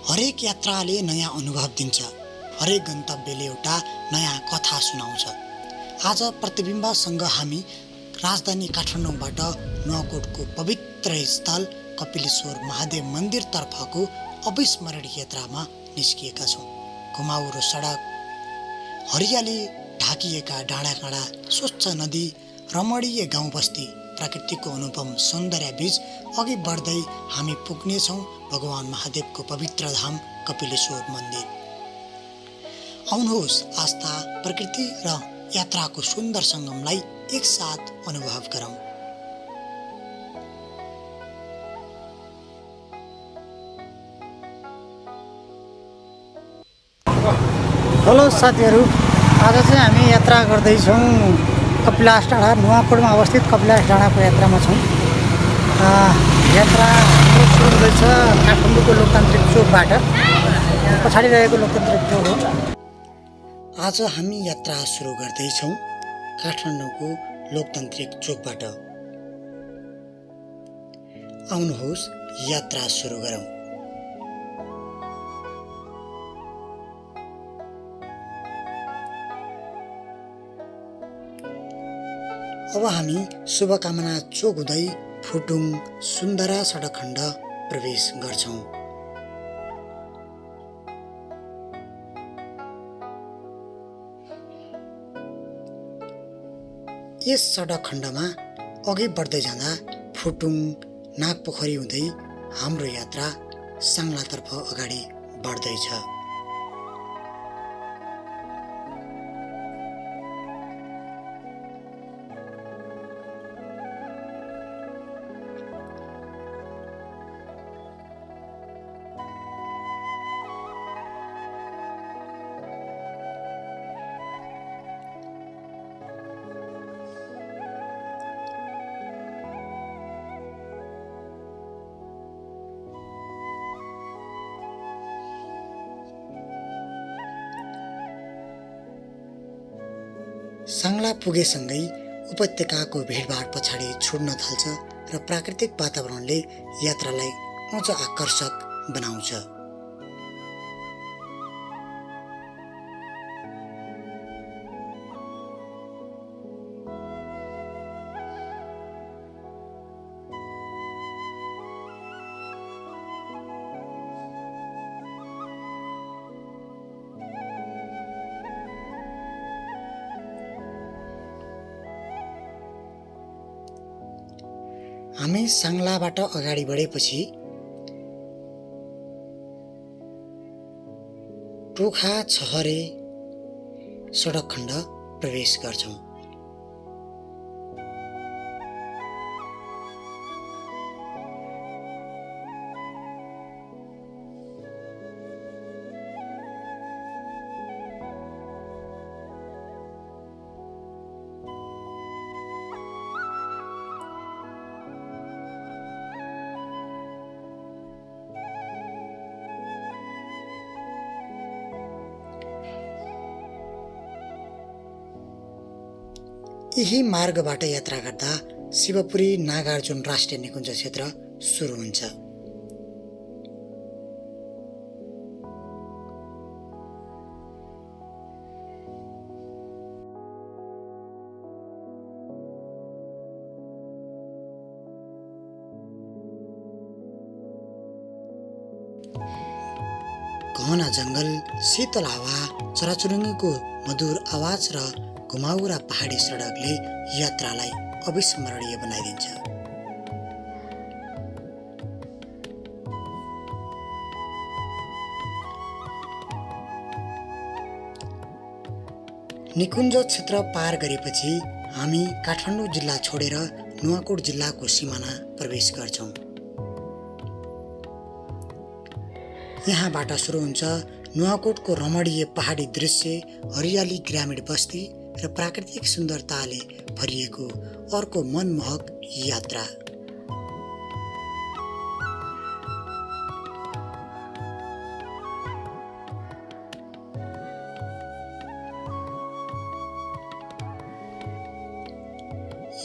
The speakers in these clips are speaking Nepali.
हरेक यात्राले नयाँ अनुभव दिन्छ, हरेक गन्तव्यले एउटा नयाँ कथा सुनाउँछ। आज प्रतिबिम्बसँग हामी राजधानी काठमाडौँबाट नुवाकोटको पवित्र स्थल कपिलेश्वर महादेव मन्दिरतर्फको अविस्मरणीय यात्रामा निस्किएका छौँ। घुमाउरो सडक, हरियाली ढाकिएका डाँडाकाँडा, स्वच्छ नदी, रमणीय गाउँ बस्ती, प्रकृतिको अनुपम सौन्दर्य बीच अघि बढ्दै हामी पुग्नेछौँ भगवान महादेवको पवित्र धाम कपिलेश्वर मन्दिर। आउनुहोस्, आस्था, प्रकृति र यात्राको सुन्दर सङ्गमलाई एकसाथ अनुभव गरौँ। हेलो साथीहरू, आज चाहिँ हामी यात्रा गर्दैछौँ कपिलास डाँडा, नुवाकोटमा अवस्थित कपिलास डाँडाको यात्रामा छौँ। यात्रा सुरु हुँदैछ काठमाडौँको लोकतान्त्रिक चोकबाट, पछाडि रहेको लोकतान्त्रिक चोक हो। आज हामी यात्रा सुरु गर्दैछौँ काठमाडौँको लोकतान्त्रिक चोकबाट। आउनुहोस्, यात्रा सुरु गरौँ। अब हामी शुभकामना चोक हुँदै फुटुङ सुन्दरा सडक खण्ड प्रवेश गर्छौँ। यस सडक खण्डमा अघि बढ्दै जाँदा फुटुङ नागपोखरी हुँदै हाम्रो यात्रा साङ्लातर्फ अगाडि बढ्दैछ। साङ्ला पुगेसँगै उपत्यकाको भिडभाड पछाडि छुट्न थाल्छ र प्राकृतिक वातावरणले यात्रालाई अझ आकर्षक बनाउँछ। हामी साङ्लाबाट अगाडि बढेपछि टोखा छहरे सडक खण्ड प्रवेश गर्छौँ। यही मार्गबाट यात्रा गर्दा शिवपुरी नागार्जुन राष्ट्रिय निकुञ्ज क्षेत्र सुरु हुन्छ। घना जङ्गल, शीतल हावा, चराचुरुङ्गीको मधुर आवाज र घुमाउरा पहाडी सडकले यात्रालाई अविस्मरणीय बनाइदिन्छ। निकुञ्ज क्षेत्र पार गरेपछि हामी काठमाडौँ जिल्ला छोडेर नुवाकोट जिल्लाको सिमाना प्रवेश गर्छौँ। यहाँबाट सुरु हुन्छ नुवाकोटको रमणीय पहाडी दृश्य, हरियाली ग्रामीण बस्ती र प्राकृतिक सुन्दरताले भरिएको अर्को मनमोहक यात्रा।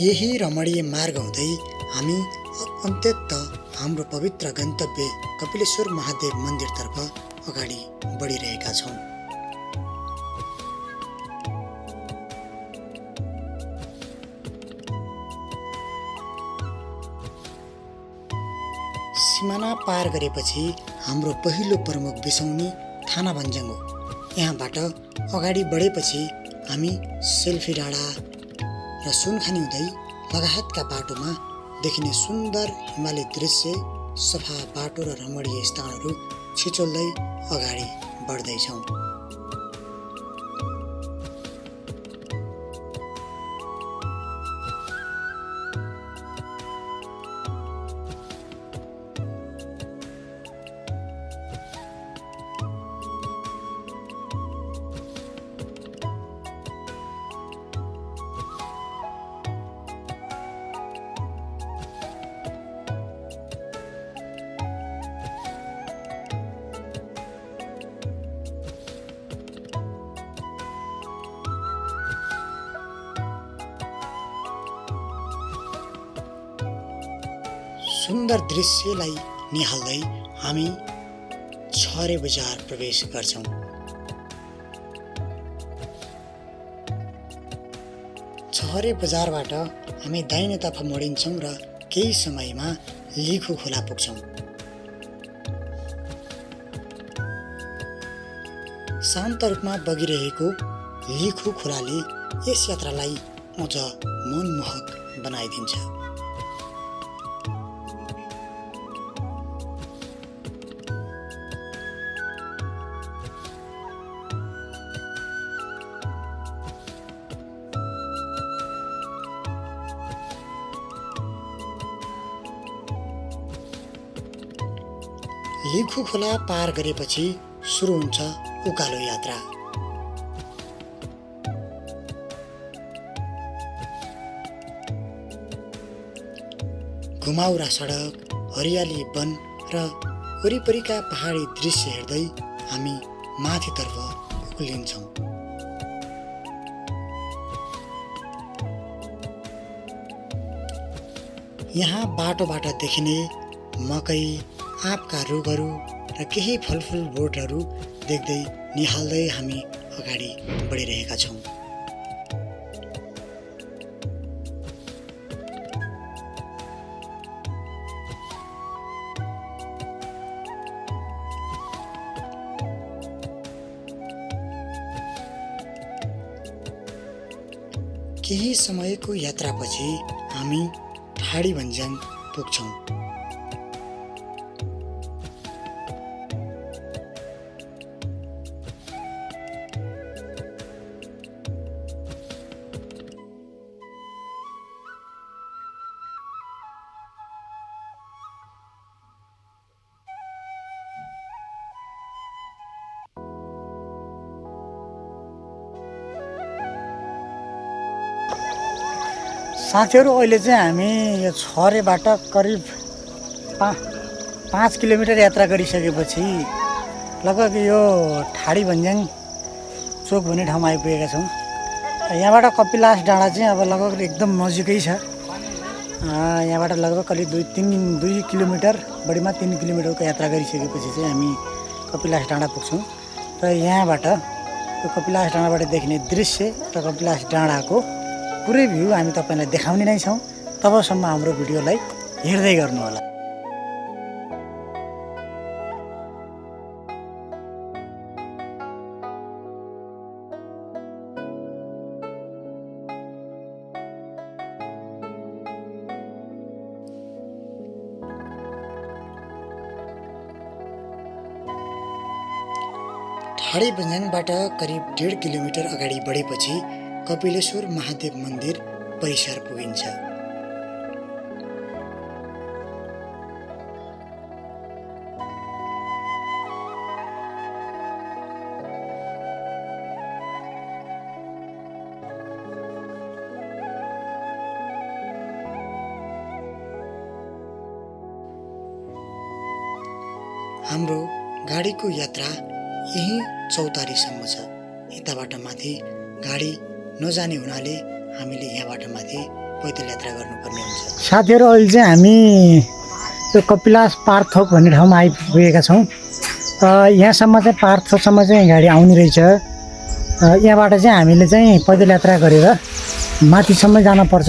यही रमणीय मार्ग हुँदै हामी अन्त्यतः हाम्रो पवित्र गन्तव्य कपिलेश्वर महादेव मन्दिरतर्फ अगाडि बढिरहेका छौँ। सिमाना पार गरेपछि हाम्रो पहिलो प्रमुख बिसौनी थानाभन्ज्याङ हो। यहाँबाट अगाडि बढेपछि हामी सेल्फी डाँडा र सुनखानी हुँदै लगायतका बाटोमा देखिने सुन्दर हिमाली दृश्य, सफा बाटो र रमणीय स्थानहरू छिचोल्दै अगाडि बढ्दैछौँ। सुन्दर दृश्यलाई निहाल्दै हामी छहरे बजार प्रवेश गर्छौँ। छहरे बजारबाट हामी दाहिनेतर्फ मोडिन्छौँ र केही समयमा लिखु खोला पुग्छौँ। शान्त रूपमा बगिरहेको लिखु खोलाले यस यात्रालाई अझ मनमोहक बनाइदिन्छ। लिखु खोला पार गरेपछि सुरु हुन्छ उकालो यात्रा। घुमाउरा सडक, हरियाली वन र वरिपरिका पहाडी दृश्य हेर्दै हामी माथितर्फ उक्लिन्छौँ। यहाँ बाटोबाट देखिने मकै, आँपका रुखहरू र केही फलफुल बोटहरू देख्दै निहाल्दै हामी अगाडि बढिरहेका छौँ। केही समयको यात्रापछि हामी ठाडीभन्ज्याङ पुग्छौँ। साथीहरू, अहिले चाहिँ हामी यो छहरेबाट करिब 5 किलोमिटर यात्रा गरिसकेपछि लगभग यो ठाडीभन्ज्याङ चोक भन्ने ठाउँमा आइपुगेका छौँ। यहाँबाट कपिलास डाँडा चाहिँ अब लगभग एकदम नजिकै छ। यहाँबाट लगभग करिब 2 किलोमिटर, बढीमा 3 किलोमिटरको यात्रा गरिसकेपछि चाहिँ हामी कपिलास डाँडा पुग्छौँ। र यहाँबाट यो कपिलास डाँडाबाट देखिने दृश्य र कपिलास डाँडाको पुरै भ्यू हामी तपाईँलाई देखाउने नै छौँ। तबसम्म हाम्रो भिडियोलाई हेर्दै गर्नुहोला। ठाडीभन्ज्याङबाट करिब 1.5 किलोमिटर अगाडि बढेपछि कपिलेश्वर महादेव मन्दिर परिसर पुगिन्छ। हाम्रो गाडीको यात्रा यही चौतारीसम्म छ। यताबाट माथि गाडी नजाने हुनाले हामीले यहाँबाट माथि पैदल यात्रा गर्नुपर्ने हुन्छ। साथीहरू अहिले चाहिँ हामी यो कपिलास पार्थोक भन्ने ठाउँमा आइपुगेका छौँ। यहाँसम्म चाहिँ पार्थोकसम्म चाहिँ गाडी आउने रहेछ। यहाँबाट चाहिँ हामीले चाहिँ पैदल यात्रा गरेर माथिसम्म जानुपर्छ।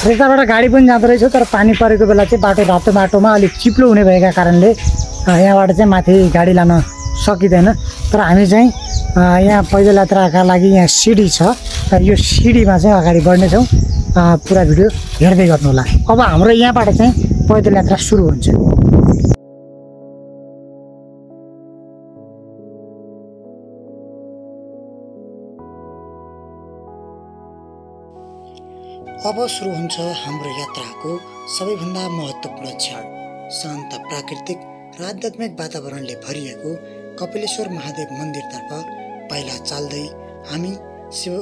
यताबाट गाडी पनि जाँदो रहेछ, तर पानी परेको बेला चाहिँ रातो बाटोमा अलिक चिप्लो हुने भएका कारणले यहाँबाट चाहिँ माथि गाडी लान सकिँदैन। तर हामी चाहिँ यहाँ पैदल यात्राका लागि यहाँ सिडी छ, यो सिडीमा चाहिँ अगाडि बढ्नेछौँ। पुरा भिडियो हेर्दै गर्नुहोला। अब हाम्रो यहाँबाट चाहिँ पैदल यात्रा सुरु हुन्छ। अब सुरु हुन्छ हाम्रो यात्राको सबैभन्दा महत्त्वपूर्ण क्षण। शान्त प्राकृतिक र आध्यात्मिक वातावरणले भरिएको कपिलेश्वर महादेव मन्दिरतर्फ पाइला चाल्दै हामी शिव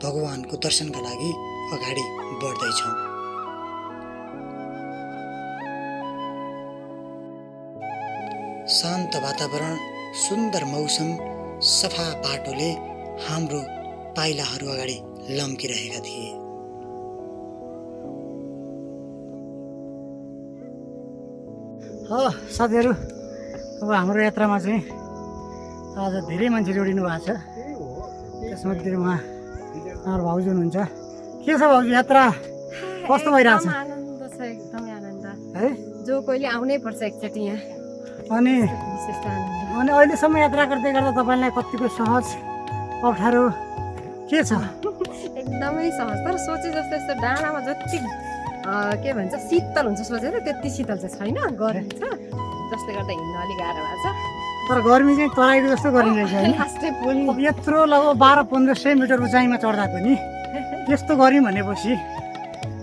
भगवानको दर्शनका लागि अगाडि बढ्दैछौँ। शान्त वातावरण, सुन्दर मौसम, सफा बाटोले हाम्रो पाइलाहरू अगाडि लम्किरहेका थिए। साथीहरू, अब हाम्रो यात्रामा चाहिँ आज धेरै मान्छे जोडिनु भएको छ। त्यसमध्ये उहाँ हाम्रो भाउजू हुनुहुन्छ। के छ भाउजू, यात्रा कस्तो भइरहेछ? आनन्द छ, एकदमै आनन्द है। जो कोहीले आउनै पर्छ एकचोटि यहाँ। अनि विशेष आनन्द। अनि अहिलेसम्म यात्रा गर्दै गर्दा तपाईँलाई कतिको सहज अप्ठ्यारो के छ? एकदमै सहज, तर सोचे जस्तो यस्तो डाँडामा जति के भन्छ शीतल हुन्छ सोचेर त्यति शीतल चाहिँ छैन, गर्मी छ, जसले गर्दा हिँड्न अलिक गाह्रो भएको छ। तर गर्मी चाहिँ तराईको जस्तो गर्मी रहेछ होइन? लास्टै पुल अब यत्रो लगभग 1200-1500 मिटर उचाइमा चढ्दा पनि त्यस्तो गर्मी भनेपछि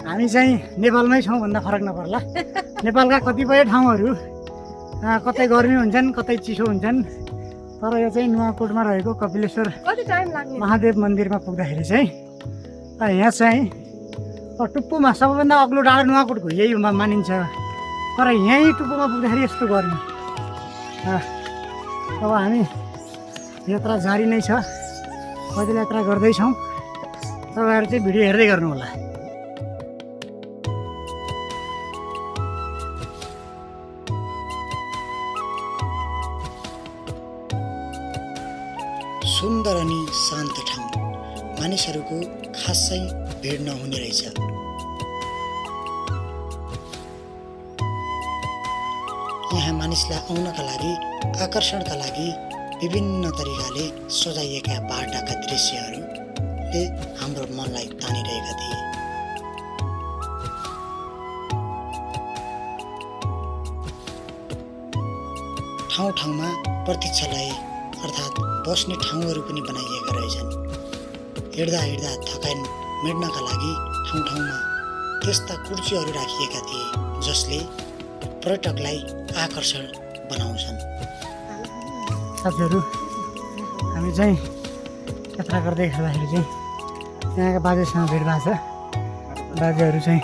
हामी चाहिँ नेपालमै छौँ भन्दा फरक नपर्ला। नेपालका कतिपय ठाउँहरू कतै गर्मी हुन्छन्, कतै चिसो हुन्छन्। तर यो चाहिँ नुवाकोटमा रहेको कपिलेश्वर कति टाइम लाग्ने? महादेव मन्दिरमा पुग्दाखेरि चाहिँ यहाँ चाहिँ टुप्पोमा सबैभन्दा अग्लो डाँडा नुवाकोटको यही मानिन्छ। तर यहीँ टुप्पोमा पुग्दाखेरि यस्तो गर्मी। अब हामी यात्रा जारी नै छ, पैदल यात्रा गर्दैछौँ। तपाईँहरू चाहिँ भिडियो हेर्दै गर्नु होला। सुन्दर अनि शान्त ठाउँ, मानिसहरूको खासै भिड नहुने रहेछ। यहाँ मानिसलाई आउनका लागि, आकर्षणका लागि विभिन्न तरिकाले सजाइएका बाटाका दृश्यहरूले हाम्रो मनलाई तानिरहेका थिए। ठाउँ ठाउँमा प्रतीक्षालय अर्थात् बस्ने ठाउँहरू पनि बनाइएका रहेछन्। हिँड्दा हिँड्दा थकान मेट्नका लागि ठाउँ ठाउँमा त्यस्ता कुर्सीहरू राखिएका थिए जसले पर्यटकलाई आकर्षण बनाउँछन्। साथीहरू, हामी चाहिँ यात्रा गर्दै खाँदाखेरि चाहिँ यहाँका बाजेसँग भेट भएको छ। बाजेहरू चाहिँ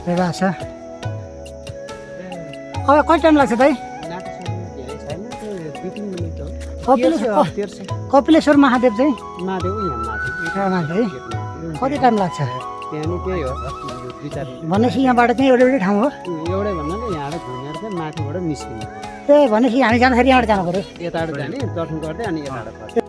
भेट भएको छ। अब कति टाइम लाग्छ दाइ? कपिलेश्वर महादेव चाहिँ माथि है, कति टाइम लाग्छ भनेपछि यहाँबाट चाहिँ एउटै ठाउँ हो? एउटै भन्नाले यहाँबाट घुमेर चाहिँ माथिबाट निस्किने। ए भनेपछि हामी जाँदाखेरि यहाँबाट जानु पऱ्यो? यताबाट जाने, दर्शन गर्दै अनि यताबाट फर्किने।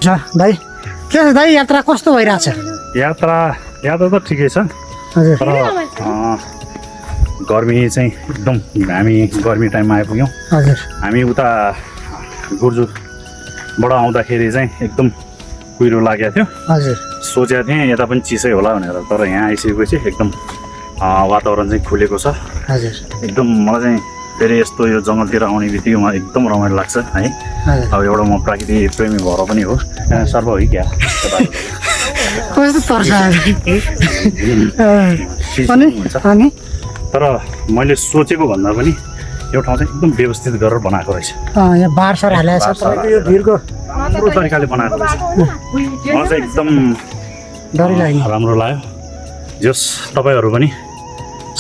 दाइ के छ दाइ, यात्रा कस्तो भइरहेछ? यात्रा त ठिकै छ, हजुर। तर गर्मी चाहिँ एकदम, हामी गर्मी टाइममा आइपुग्यौँ। हजुर। हामी उता गुर्जुरबाट आउँदाखेरि चाहिँ एकदम कुहिरो लागेको थियो। हजुर। सोचेको थिएँ यता पनि चिसै होला भनेर, तर यहाँ आइसकेपछि एकदम वातावरण चाहिँ खुलेको छ। हजुर। एकदम मलाई चाहिँ फेरि यस्तो यो जङ्गलतिर आउने बित्तिकै मलाई एकदम रमाइलो लाग्छ है। अब एउटा म प्रकृति प्रेमी भएर पनि हो। सर्व हो कि क्या कस्तो पर्छ अनि तर मैले सोचेको भन्दा पनि यो ठाउँ चाहिँ एकदम व्यवस्थित गरेर बनाएको रहेछ। यहाँ बारसर हालेको छ, तपाईँको यो भिरको राम्रो तरिकाले बनाएको रहेछ। मलाई चाहिँ एकदम डरै लाग्यो। राम्रो लाग्यो। जस तपाईँहरू पनि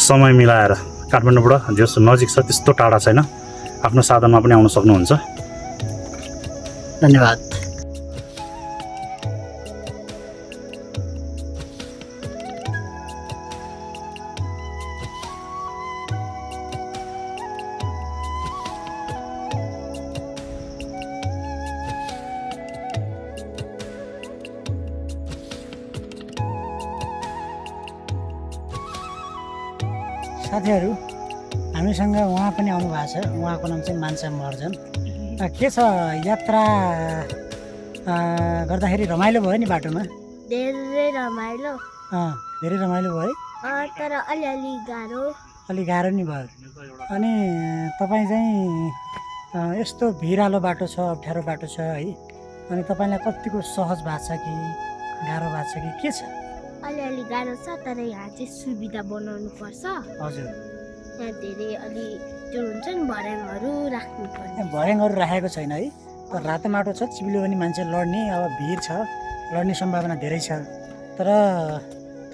समय मिलाएर काठमाडौँबाट जस नजिक छ त्यस्तो टाढा छैन आफ्नो साधनमा पनि आउन सक्नुहुन्छ। धन्यवाद। साथीहरू हामीसँग उहाँ पनि आउनु भएको छ। उहाँको नाम चाहिँ मान्छा महर्जन। के छ यात्रा गर्दाखेरि रमाइलो भयो नि बाटोमा? धेरै रमाइलो धेरै रमाइलो भयो है, तर अलिअलि गाह्रो। अलिक गाह्रो नि भयो। अनि तपाईँ चाहिँ यस्तो भिरालो बाटो छ, अप्ठ्यारो बाटो छ है, अनि तपाईँलाई कतिको सहज भएको छ कि गाह्रो भएको छ कि के छ? अलिअलि गाह्रो छ, तर यहाँ चाहिँ सुविधा बनाउनु पर्छ। हजुर, यहाँ धेरै अलि त्यो हुन्छ नि भर्याङहरू राख्नु पर्छ। भर्याङहरू राखेको छैन है, तर रातो माटो छ, चिप्ल्यो भने मान्छे लड्ने अब भिड छ, लड्ने सम्भावना धेरै छ। तर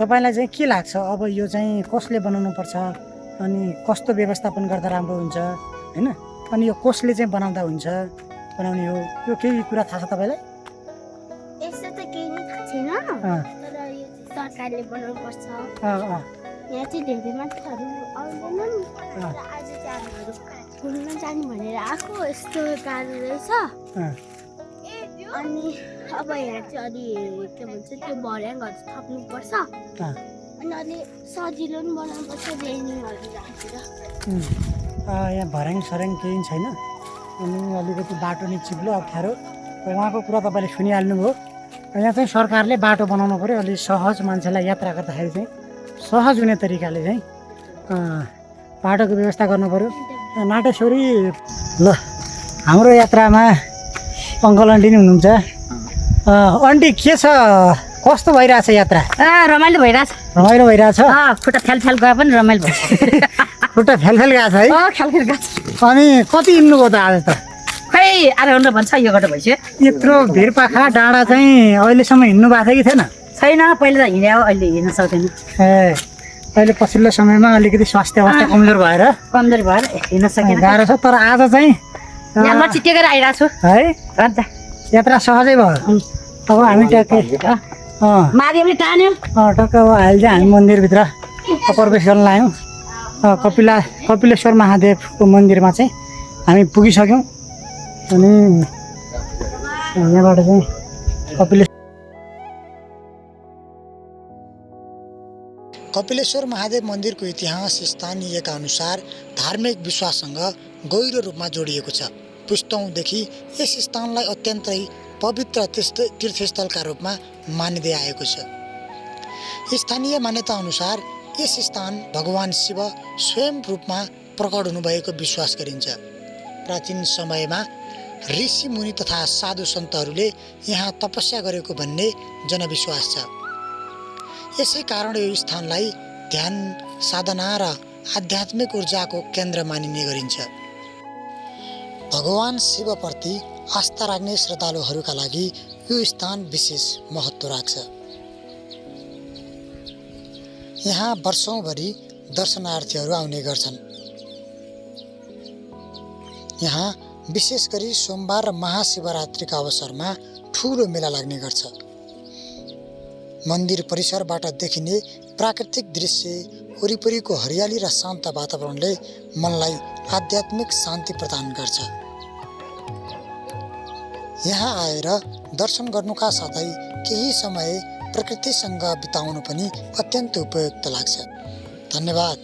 तपाईँलाई चाहिँ के लाग्छ अब यो चाहिँ कसले बनाउनु पर्छ अनि कस्तो व्यवस्थापन गर्दा राम्रो हुन्छ होइन, अनि यो कसले चाहिँ बनाउँदा हुन्छ बनाउने हो, यो केही कुरा थाहा छ तपाईँलाई? यस्तो त केही नै थाहा छैन, तर यो चाहिँ सरकारले बनाउनु पर्छ। यहाँ चाहिँ धेरै मान्छेहरू आउँदैनन्, आज चाहिँ हामीहरू घुम्न जाने भनेर आएको। यस्तो गाह्रो रहेछ। अनि अब यहाँ चाहिँ अलि के भन्छ त्यो भर्याङहरू थप्नुपर्छ, अनि अलि सजिलो पनि बनाउनुपर्छ रेलिङहरू राखेर। यहाँ भर्याङ सर्याङ केही छैन, अनि अलिकति बाटो नि चिप्लो अप्ठ्यारो। उहाँको कुरा तपाईँले सुनिहाल्नुभयो। यहाँ चाहिँ सरकारले बाटो बनाउनु पऱ्यो, अलि सहज मान्छेलाई यात्रा गर्दाखेरि चाहिँ सहज हुने तरिकाले चाहिँ बाटोको व्यवस्था गर्नु पऱ्यो। नाटेश्वरी ल हाम्रो यात्रामा अङ्कल आन्टी नि हुनुहुन्छ। आन्टी के छ, कस्तो भइरहेछ यात्रा? रमाइलो भइरहेछ। रमाइलो भइरहेछ? खुट्टा फ्याल गए पनि रमाइलो भइरहेछ। खुट्टा फ्याल गएको छ है? ख्याल गएको छ। अनि कति हिँड्नुभयो त आज त? खै आधा घन्टा भन्छ यो घन्टा भइसक्यो। यत्रो भिरपाखा डाँडा चाहिँ अहिलेसम्म हिँड्नु भएको थियो कि थिएन? छैन, पहिला त हिँड्यो, अहिले हिँड्न सक्दैन। ए अहिले पछिल्लो समयमा अलिकति स्वास्थ्य अवस्था कमजोर भएर कमजोरी भएर हिँड्न सकेन। गाह्रो छ, तर आज चाहिँ यहाँ म चिटेर आइरहेको छु है अन्त यात्रा सहजै भयो। अब हामी ट्याक्कै माथि पनि टान्यो। टक्क अब अहिले चाहिँ हामी मन्दिरभित्र प्रवेश गर्न लाग्यौँ। कपिलेश्वर महादेवको मन्दिरमा चाहिँ हामी पुगिसक्यौँ। अनि यहाँबाट चाहिँ कपिलेश्वर महादेव मन्दिरको इतिहास स्थानीयका अनुसार धार्मिक विश्वाससँग गहिरो रूपमा जोडिएको छ। पुस्तौँदेखि यस स्थानलाई अत्यन्तै पवित्र तीर्थस्थलका रूपमा मानिँदै आएको छ। स्थानीय मान्यता अनुसार यस स्थान भगवान शिव स्वयं रूपमा प्रकट हुनुभएको विश्वास गरिन्छ। प्राचीन समयमा ऋषि मुनि तथा साधु सन्तहरूले यहाँ तपस्या गरेको भन्ने जनविश्वास छ। यसै कारण यो स्थानलाई ध्यान, साधना र आध्यात्मिक ऊर्जाको केन्द्र मानिने गरिन्छ। भगवान शिवप्रति आस्था राख्ने श्रद्धालुहरूका लागि यो स्थान विशेष महत्त्व राख्छ। यहाँ वर्षौंभरि दर्शनार्थीहरू आउने गर्छन्। यहाँ विशेष गरी सोमबार र महाशिवरात्रिका अवसरमा ठुलो मेला लाग्ने गर्छ। मन्दिर परिसरबाट देखिने प्राकृतिक दृश्य, वरिपरिको हरियाली र शान्त वातावरणले मनलाई आध्यात्मिक शान्ति प्रदान गर्छ। यहाँ आएर दर्शन गर्नुका साथै केही समय प्रकृतिसँग बिताउनु पनि अत्यन्त उपयुक्त लाग्छ। धन्यवाद।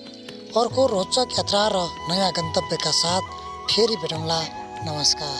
अर्को रोचक यात्रा र नयाँ गन्तव्यका साथ फेरि भेटौँला। नमस्कार।